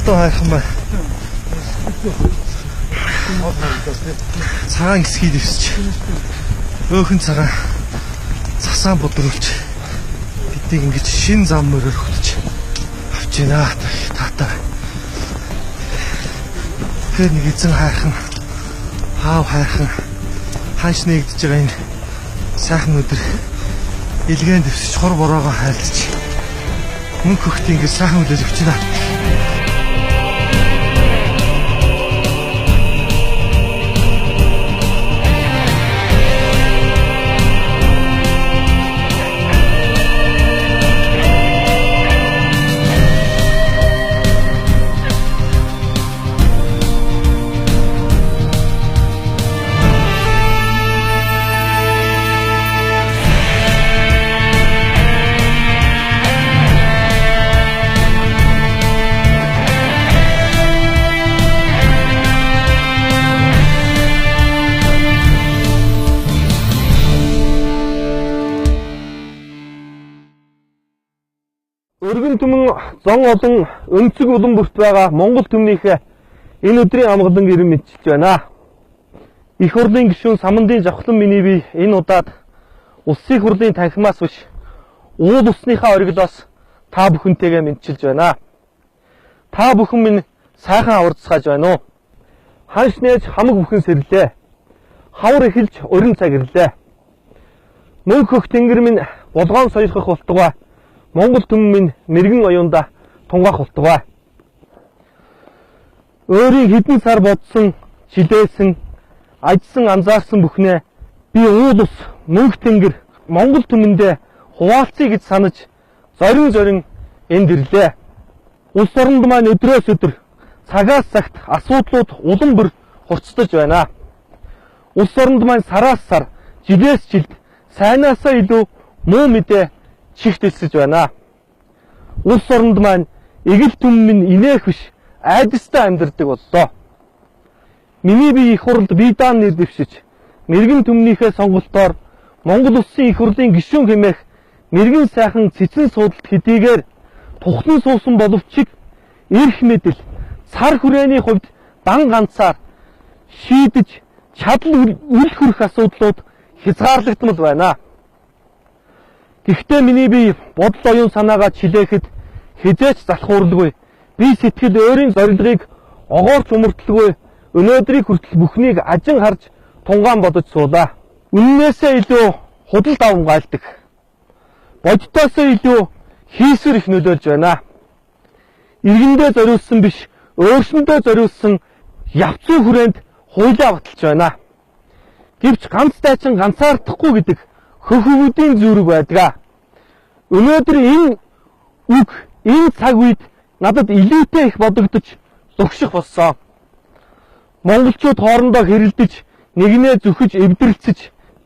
Ёстой хайрхан байна. Цагаан хэсгийг дэвсэж. Өөхөн цагаан цасаан бодруулж биднийг ингэж шин зам мөрөөр хөтөж авч байна. Таатай. Тэгэхээр нэг эзэн хайрхан, аав хайрхан ханш нэгдэж байгаа энэ сайхан өдөр илгээн дэвсэж хор бороогоо хайлтж мөнх хөхт ингэж сайхан хүлээж авч байна. Өргөн түмэн зон олон өнцөг улам бүрт байгаа Монгол түмнийхээ энэ өдрийн амгалан ирэн мэдчилж байна. Их хурлын гишүүн Самандын Жавхлан миний бие энэ удаад улсын хурлын танхимаас биш уул усныхаа ориглоос та бүхэнтэйгээ мэдчилж байна. Та бүхэн минь сайхан аварцгааж байна уу? Ханш нээж хамаг бүхэн сэрлээ. Хавар эхэлж орин цаг ирлээ. Мөнх хөх тэнгэр минь булгоон соёрхох болтугай. Монгол түмэн минь мэрэгэн оюунда тунгаах болтугай. Өөрийн хэдэн сар бодсон, чилээсэн, ажсан, анзаарсан бүхнээ би уул ус, мөнх тэнгэр Монгол түмэндээ хуваалцъя гэж санаж зорин зорин энд ирлээ. Улс оронд маань өдрөөс өдөр цагаас цагт асуудлууд улам бүр хурцдаж байна. Улс оронд маань сараас сар, жилээс жилд сайнаасаа илүү муу мэдээ чихт элсэж байна. Улс оронд маань эгэл түмэн минь инээх биш айдастай амьдардаг боллоо. Миний бие их хурлд Бидан нэр дэвшиж, мэрэгэн түмнийхээ сонголтоор Монгол улсын их хурлын гишүүн хэмээх мэрэгэн сайхан цэцэн суудалд хэдийгээр тухлан суусан боловч эрх мэдэл цар хүрээний хувьд дан ганцаар шийдэж чадал үл хүрэх асуудлууд хязгаарлагдмал байна. Гэхдээ миний бие бодол оюун санаагаа чилээхэд хизээч залхуурлгүй. Би сэтгэл өөрийн зорилгыг огоорч умартлгүй өнөөдрийг хүртэл бүхнийг ажин харж тунгаан бодож суулаа. Үннээсээ илүү худал давамгайлдаг. Бодитоосоо илүү хийсвэр их нөлөөлж байна. Иргэндээ зориулсан биш, өөрсөндөө зориулсан явцын хүрээнд хуулиа баталж байна. Гэвч ганц дайчин ганцаардахгүй гэдэг хөхөвүүдийн зүрэг байдаг. Өнөөдөр энэ үг, энэ цаг үед надад илүүтэй их бодогдож зогших болсон. Монголчууд хоорондоо хэрэлдэж, нэгнээ зүхэж, эвдрэлцэж,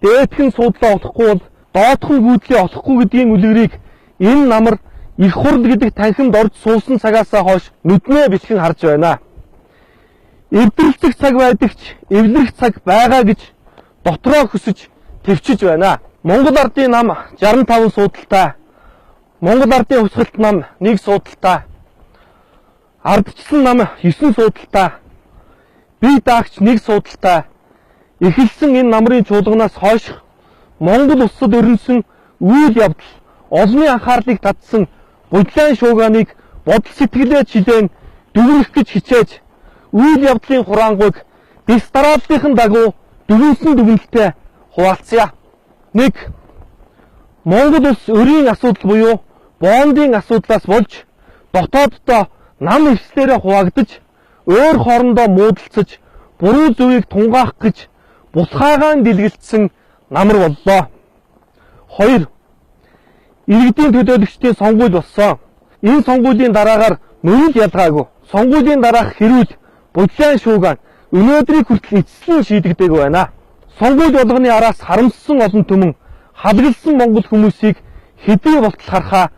дээдхэн суудлаа олохгүй бол доотхон гүйдлээ олохгүй гэдгийн үлгэрийг энэ намар их хурл гэдэг танхимд орж суусан цагаасаа хойш нүднээ бэлхэн харж байна. Эвдрэлцэх цаг байдагч, эвлэрэх цаг байгаа гэж дотроо хүсэж төвчөж байна. Монгол ардын нам 65 суудалтай. Монгол ардын хувьсгалт нам 1 суудалтай. Ардчилсан нам 9 суудалтай. Бие даагч 1 суудалтай. Эхэлсэн энэ намрын чуулганаас хойш Монгол улсад өрнөсөн үйл явдал олонний анхаарлыг татсан Будлаан шуугааныг бодол сэтгэлээ чилээн дүгнэх гэж хичээж үйл явдлын хураангуйг дэс дарааллынхан дагуу дүгнсэн дүгнэлтээ хуваалцъя. 1. Монгол улс өрийн асуудал буюу бондын асуудлаас болж дотооддоо нам эвслээрээ хуваагдаж өөр хоорондоо муудалцаж буруу зөвийг тунгаах гэж булхаагаан дэлгэлцсэн намар боллоо. 2. Иргэдийн төлөөлөгчдийн сонгуул болсон. Энэ сонгуулийн дараагаар мөрөл ялгаагүй. Сонгуулийн дараах хэрүүл Будлаан шуугаан өнөөдрийг хүртэл эцэслэн шийдэгдээгүй байна. Сонгуул болгоны араас харамссан олон түмэн халаглсан монгол хүмүүсийг хэдий болтол харахаа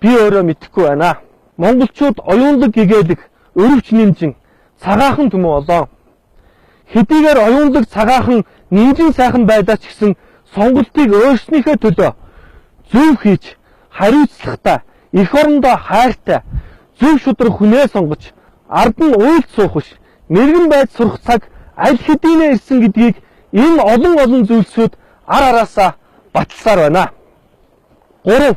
би өөрөө мэдэхгүй байна. Монголчууд оюунлаг гэгээлэг, өрөвч нэмжин, цагаахан түмэн болоо. Хэдийгээр оюунлаг цагаахан нэмжин сайхан байдаа ч гэсэн сонголтыг өөрснийхөө төлөө зөв хийж хариуцлагатай, эх орондоо хайртай, зөв шудраг хүнээ сонгож ард нь уйлд суух биш, мэрэгэн байж сурах цаг аль хэдийнэ ирсэн гэдгийг энэ олон олон зүйлсүүд ар араасаа баталсаар байна. 3.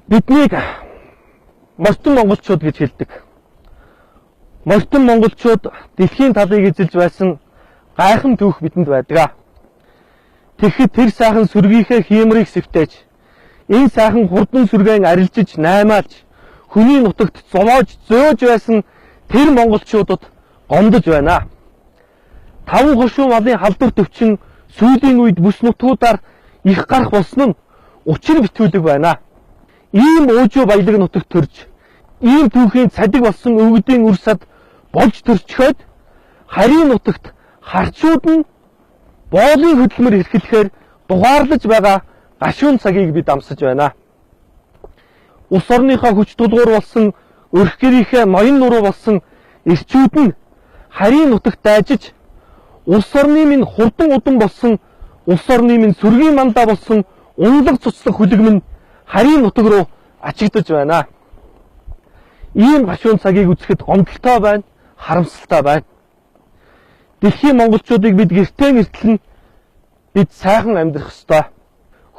Биднийг мортон монголчууд гэж хэлдэг. Мортон монголчууд дэлхийн талыг эзэлж байсан гайхан түүх бидэнд байдаг. Тэгэхэд тэр сайхан сүргийнхээ хиймрийг сэвтээж, энэ сайхан хурдан сүргэн арилжиж наймаалж, хүний нутагт зовоож зөөж байсан тэр монголчуудад гомдож байна. 5 хошуу малын халдвар төвчин сүүлийн үед бүс нутгуудаар их гарах болсон нь учир битүүлэг байна. Ийм уужуу баялаг нутагт төрж, ийм түүхийн цадиг болсон өвгдийн үр сад болж төрчхөөд харийн нутагт харчууд нь боолын хөдөлмөр эрхлэхээр дугаарлаж байгаа гашуун цагийг бид амсаж байна. Улс орныхоо хүч тулгуур болсон, өрх гэрийнхээ ноён нуруу болсон эрчүүд нь харийн нутагт дайжиж, улс орны минь хурдан удам болсон, улс орны минь сүргийн мандаа болсон унлаг цуцлах хүлэг минь харийн нутаг руу ачигдаж байна. Ийм гашуун цагийг үзэхэд гомдолтой байна, харамсалтай байна. Дэлхийн монголчуудыг бид гэртээ гэртэл нь бид сайхан амьдрах ёстой.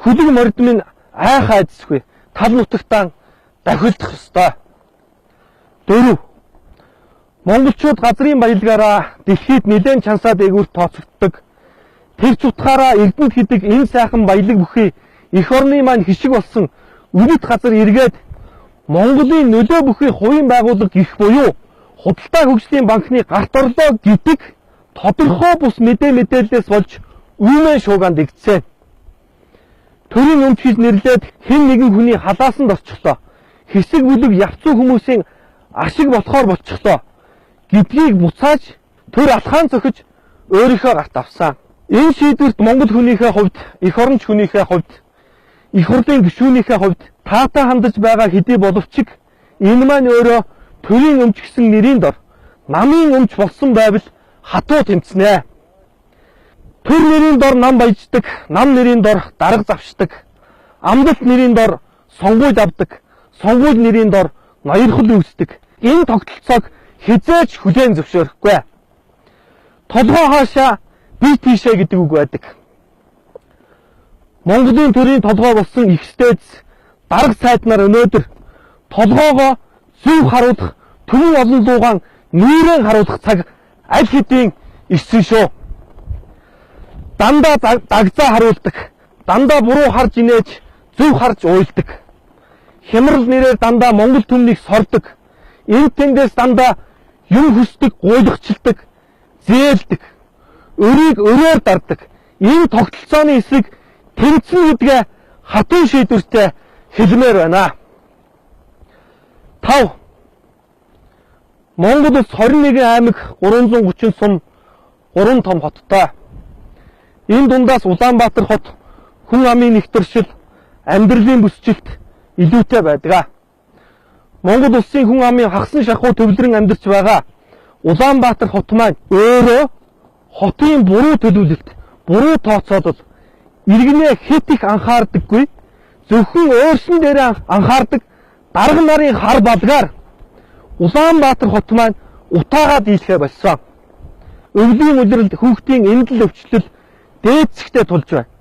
Хүлэг морд минь айх айдасгүй тал нутагтаа дахилдах ёстой. 4. Монголчууд газрын баялгаараа дэлхийд нэлээд чансаа дээгүүр тооцогддог. Тэр ч утгаараа Эрдэнэт гэдэг энэ сайхан баялаг бүхий эх орны маань хишиг болсон үнэт газар эргээд Монголын нөлөө бүхий хувийн байгууллага гих буюу Худалдаа хөгжлийн банкны гарт орлоо гэдэг тодорхой бус мэдээллээс болж үүмэн шуугаанд игдсэн. Төрийн өмч гэж нэрлээд хэн нэгэн хүний халаасанд орчихлоо. Хэсэг бүлэг явцуу хүмүүсийн ашиг болохоор болчихлоо гэдгийг буцааж төр алхаан цохиж өөрийнхөө гарт авсан. Энэ шийдвэрт Монгол хүнийхээ хувьд, эх оронч хүнийхээ хувьд, эх хурлын гишүүнийхээ хувьд таатай хандаж байгаа хэдий боловч энэ маань өөрөө төрийн өмч гэсэн нэрийн дор намын өмч болсон байвал хатуу тэмцнэ. Төр нэрийн дор нам баяждаг, нам нэрийн дор дарга завшдаг, амдалт нэрийн дор сонгуул авдаг, сонгуул нэрийн дор ноёрхол үүсдэг. Энэ тогтолцоог хизээч хүлээн зөвшөөрөхгүй. Толгой хаашаа би тийшээ гэдэг үг байдаг. Монголын төрийн толгой болсон их стэц дарга сайд нар өнөөдөр толгоогоо зөв харуулах, төмөн олон луугаан нүүрэн харуулах цаг аль хэдийн ирсэн шүү. Дандаа дагзаа харуулдаг, дандаа буруу харж инээж, зөв харж уйлдаг. Хямрал нэрээр дандаа Монгол түмнийг сордог. Энэ тэндээс дандаа юм хүсдэг, гуйлагчилдаг, зээлдэг, өрийг өрөөр дардаг. Энэ тогтолцооны эсрэг тэмцэн гэдгээ хатуу шийдвэртэй хэлмээр байна. 5. Монгол улс 21 аймаг 330 сум 3 том хоттой. Энэ дундаас Улаанбаатар хот хүн амын нэгтэршил, амьдралын бүсчилт илүүтэй байдаг. Монгол улсын хүн амын хагас шахуу төвлөрөн амьдарч байгаа Улаанбаатар хот маань өөрөө хотын буруу төлөвлөлт, буруу тооцоолол, иргэнээ хэд их анхаардаггүй, зөвхөн өөрсөн дээрээ анхаардаг дарга нарын хар балгаар Улаанбаатар хот маань утаагаа дийлэхэ болсон. Өвлийн улиралд хүүхдийн эндэл өвчлөл дээдсэгтээ тулж байна.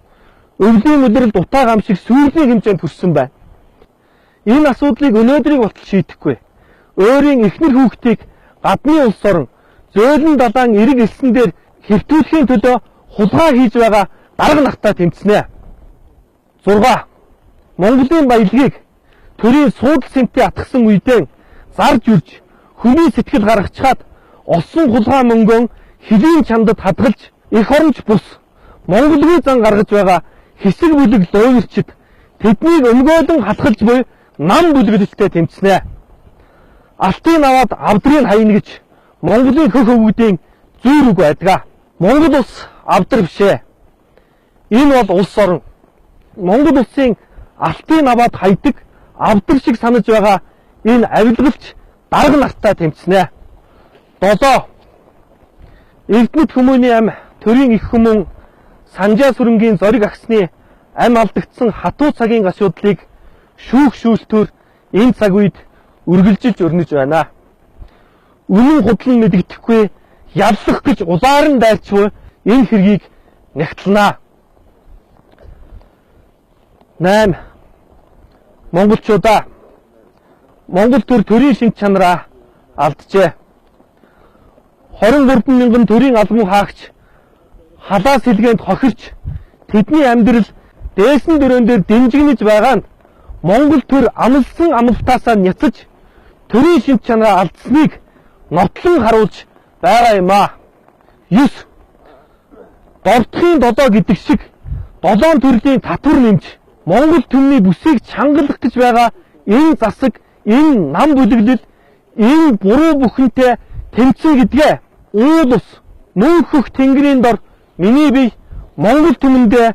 Өвлийн улиралд утаа гам шиг сүүрлийн хэмжээнд хүрсэн байна. Энэ асуудлыг өнөөдрийг болтол шийдэхгүй. Өөрийн эхнэр хүүхдийг гадны улс орон зөөлөн далайн эрэг элсэн дээр хэвтүүлэхийн төлөө хулгай хийж байгаа дарга нартай тэмцнэ. 6. Монголын баялагийг төрийн суудал сэмтээ атгсан үедээ зарж үрж хүний сэтгэл гаргачхаад олсон хулгай мөнгөн хөлийн чамдад хадгалж эх оронч бус Монголын зан гаргаж байгаа хэсэг бүлэг луйварчид тэднийг өмгөөлөн халахалж буй нам бүлэглэлтэй тэмцнэ. Алтын аваад авдрыг хайна гэж Монголын хөх өвгдийн зүйр үг байдаг. Монгол улс авдар биш ээ. Энэ бол улс орон. Монгол улсын алтын аваад хайдаг авдар шиг санаж байгаа энэ авилгалч дарга нартай тэмцнэ. 7. Эрдэнэт хүмүүний ам төрийн их хүмүүн Санжаа сүрэнгийн зориг агсны ам алдагдсан хатуу цагийн гашуудлыг шүүх шүүлтүүр энэ цаг үед үргэлжилж өрнөж байна. Үнэн худлан мэдэгдэхгүй яллах гэж улаар нь дайрч буй энэ хэргийг нягтлана. 8. Монголчуудаа, Монгол төр төрийн шинж чанараа алджээ. 23 мянган төрийн албан хаагч халаа сэлгээнд хохирч тэдний амьдрал дээсэн дөрөөн дээр дэмжигнэж байгаа нь Монгол төр амлсан амлалтаасаа няцаж төрийн шинж чанараа алдсныг нотлон харуулж байгаа юм аа. 9. Дордохын долоо гэдэг шиг долоон төрлийн татвар нэмж Монгол түмний бүсийг чангалах гэж байгаа энэ засаг, энэ нам бүлэглэл, энэ буруу бүхэнтэй тэмцэн гэдгээ уул ус мөнх хөх тэнгэрийн дор миний бие Монгол түмэндээ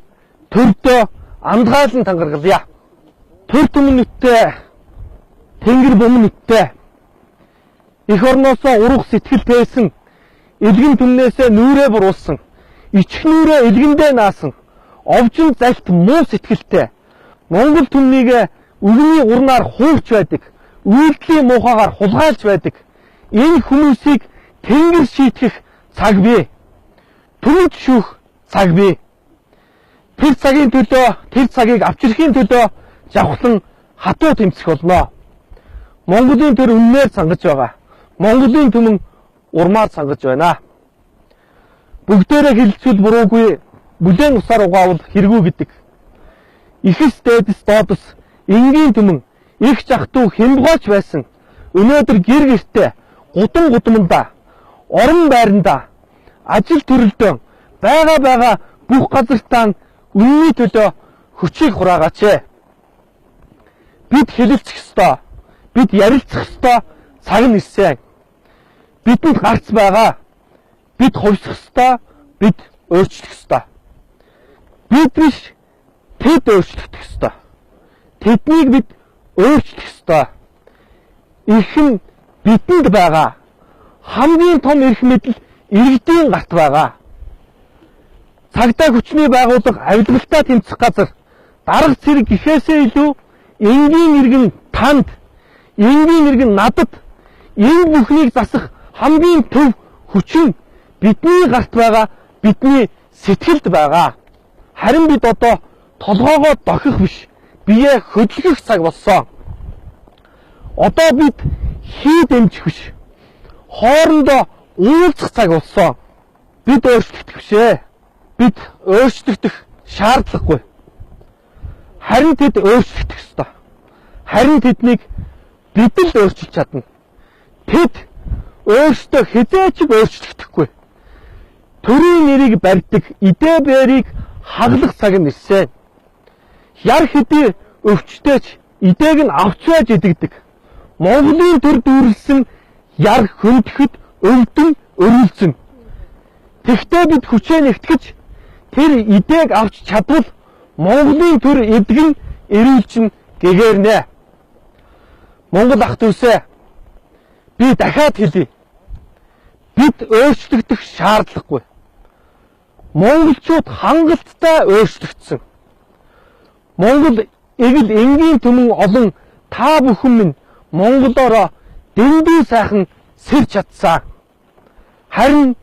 төрдөө андгаалan тангаргалъя. Төр түмэн нүттэй, тэнгэр буман нүттэй эх орноосоо урах сэтгэл тээсэн, элгэн түмнээсээ нүрээ буруулсан, ичих нүрээ элгэндээ наасан, овжин залт муу сэтгэлтэй Монгол түмнийг үгний урнаар хуурч байдаг, үйлдэлийн муухайгаар хулгайлж байдаг. Энэ хүмүүсийг тэнгэр шийтгэх цаг бий. Түмэнд шүүх цаг бий. Тэр цагийн төлөө, тэр цагийг авчрахын төлөө жавхлан хатуу тэмцэх болно. Монголын төр үннээр цангаж байгаа. Монголын түмэн урмаар цангаж байна. Бүгдээрээ хэлэлцвэл буруугүй, бүлээн усаар угаавал хэрэгүү гэдэг. Ихэс дээдэс доодос энгийн түмэн их жах дүү хямбгооч байсан. Өнөөдөр гэр гэртээ, гудам гудамдаа, орон байрандаа, ажил төрөлдөө байгаа бүх газартаа үнний төлөө хүчийг хураагаач. Бид хэлэлцэх ёстой. Бид ярилцах ёстой цаг нь ирсэн. Бидэнд гарц байгаа. Бид хувьсах ёстой. Бид өөрчлөх ёстой. Бид биш, тэд өөрчлөгдөх ёстой. Тэднийг бид өөрчлөх ёстой. Эрх нь бидэнд байгаа. Хамгийн том эрх мэдэл иргэдийн гарт байгаа. Цагдаа хүчний байгууллага авилгалтай тэмцэх газар дарга цэрэг гэхээсээ илүү энгийн иргэн танд, энгийн иргэн надад энэ бүхнийг засах хамгийн төв хүчин бидний гарт байгаа, бидний сэтгэлд байгаа. Харин бид одоо толгоогоо дохих биш, бие хөдөлгөх цаг болсон. Одоо бид хий дэмжих биш, хоорондоо уулзах цаг болсон. Бид өөрчлөгдөх биш ээ. Бид өөрчлөгдөх шаардлагагүй. Харин тэд өөрчлөгдөх ёстой. Харин тэднийг бид л өөрчилж чадна. Тэд өөрсдөө хэзээ ч өөрчлөгдөхгүй. Төрийн нэрийг барьдаг идэ бэрийг хаглах цаг нь ирсэн. Яр хэдий өвчтэй ч идээг нь авч байж идэгдэг. Монголын төр дүүрэлсэн яр хөндөөхөд өвдөн өрүүлсэн. Тэгтээ бид хүчээ нэгтгэж тэр идээг авч чадвал Монголын төр эдгэн эрүүлчин гэгээрнэ. Монгол ах дүүсээ, би дахиад хэлье. Бид өөрчлөгдөх шаардлагагүй. Монголчууд хангалттай өөрчлөгдсөн. Монгол эгэл энгийн түмэн олон та бүхэн минь монголоороо дэндүү сайхан сэрч чадсан. Харин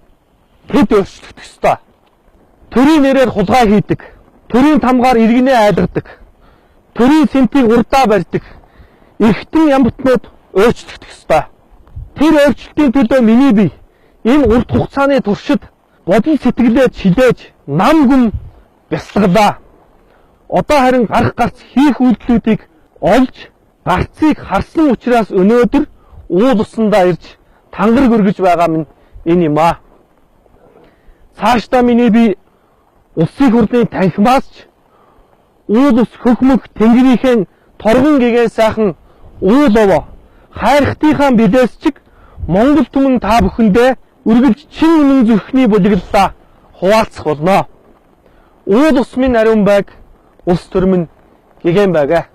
тэд өөрчлөгдөх ёстой. Төрийн нэрээр хулгай хийдэг. Төрийн тамгаар иргэнээ айлгадаг. Төрийн сэнтийг урдаа барьдаг. Эрхтэн ямбтнууд өөрчлөгдөх ёстой. Тэр өөрчлөлтийн төлөө миний бие энэ урт хугацааны туршид бодол сэтгэлээ чилээж нам гүн бясалгалаа. Одоо харин гарах гарц хийх үйлдэлүүдийг олж гарцыг харсан учраас өнөөдөр уул усандаа ирж тангараг өргөж байгаа минь энэ юм аа. Цаашдаа миний бие улсын хурлын танхимаас ч уул ус хөхмөх тэнгэрийнхээ торгон гэгээ сайхан уул овоо хайрхтынхаа билээс чиг Монгол түмэн та бүхэндээ үргэлж чин үнэн зүрхний бүлэглэлээ хуваалцах болно. Уул ус минь ариун байг, улс төр минь гэгэн байг.